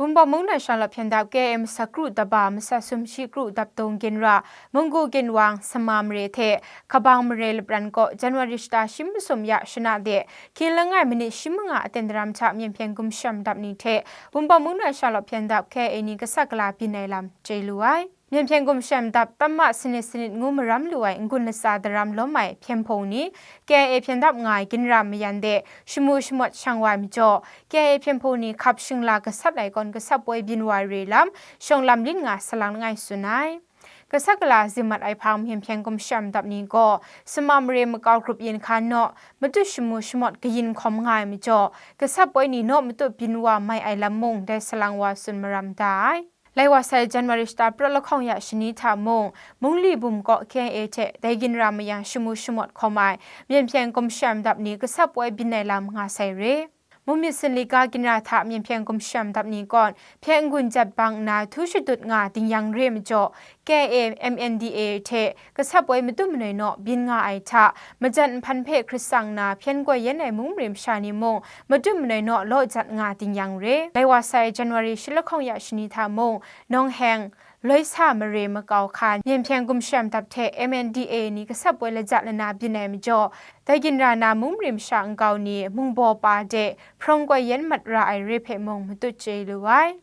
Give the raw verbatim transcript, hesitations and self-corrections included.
Wunpawng mung na shanglawt hpyen dap K I A masak kru daba, masak sumshi kru dap dung ginra, Munggu ginwang, Sama mare hte Kabang mare lapran kaw January shata shi masum ya shana de, hkying langai minit shi manga aten daram hta Myen Hpyen Gumshem Dap ni hte Wunpawng mung na shanglawt hpyen dap K I A ni kasak kala byin ai lam chye lu ai. Myen Hpyen Gumshem Dap tamma sanit sanit ngu maram lu ai n-gun latsa daram lawm ai hpyen hpung ni K I A hpyen dap nga ai ginra mayan de shamu shamawt shang wa ai majaw, K I A hpyen hpung ni hkap shingla gasat ai kawn gasat poi byin wa ai re lam shawng lam lin nga salang langai tsun ai. Kasak kala zing mat ai hpang Myen Hpyen Gumshem Dap ni gaw Sama mare makau grup yin hkan naw, matut shamu shamawt kayin hkawm nga ai majaw, gasat poi ni naw matut byin wa mai ai lam mung dai salang wa tsun maram da ai. Lai wa sai January shata pra lahkawng ya shani hta mung, Mungli bum kaw K I A hte dai ginra mayang shamu shamawt hkawm ai Myen Hpyen Gumshem Dap ni gasat poi byin ai lam nga sai re. Mumyit Sinlika ginra hta Myen Hpyen Gumshem Dap ni kawn hpyen n-gun jat bang nna htu shadut nga ding yang re majaw, K I A M N D A A hte gasat poi matu manoi naw byin nga ai hta, majan nhpan hpe hkrit sang nna hpyen goi yen ai mung mare masha ni mung matu manoi naw law jat nga ding yang re. Lai wa sai January shi lahkawng ya shani hta mung, Nawng Heng, Loisa mare makau hkan Myen Hpyen Gumshem Dap hte M N D A A ni gasat poi laja lana byin ai majaw, dai ginra na mung mare masha nkau ni mungbaw pa de hprawng koi yen mat ra ai re hpe mung matut chye lu ai.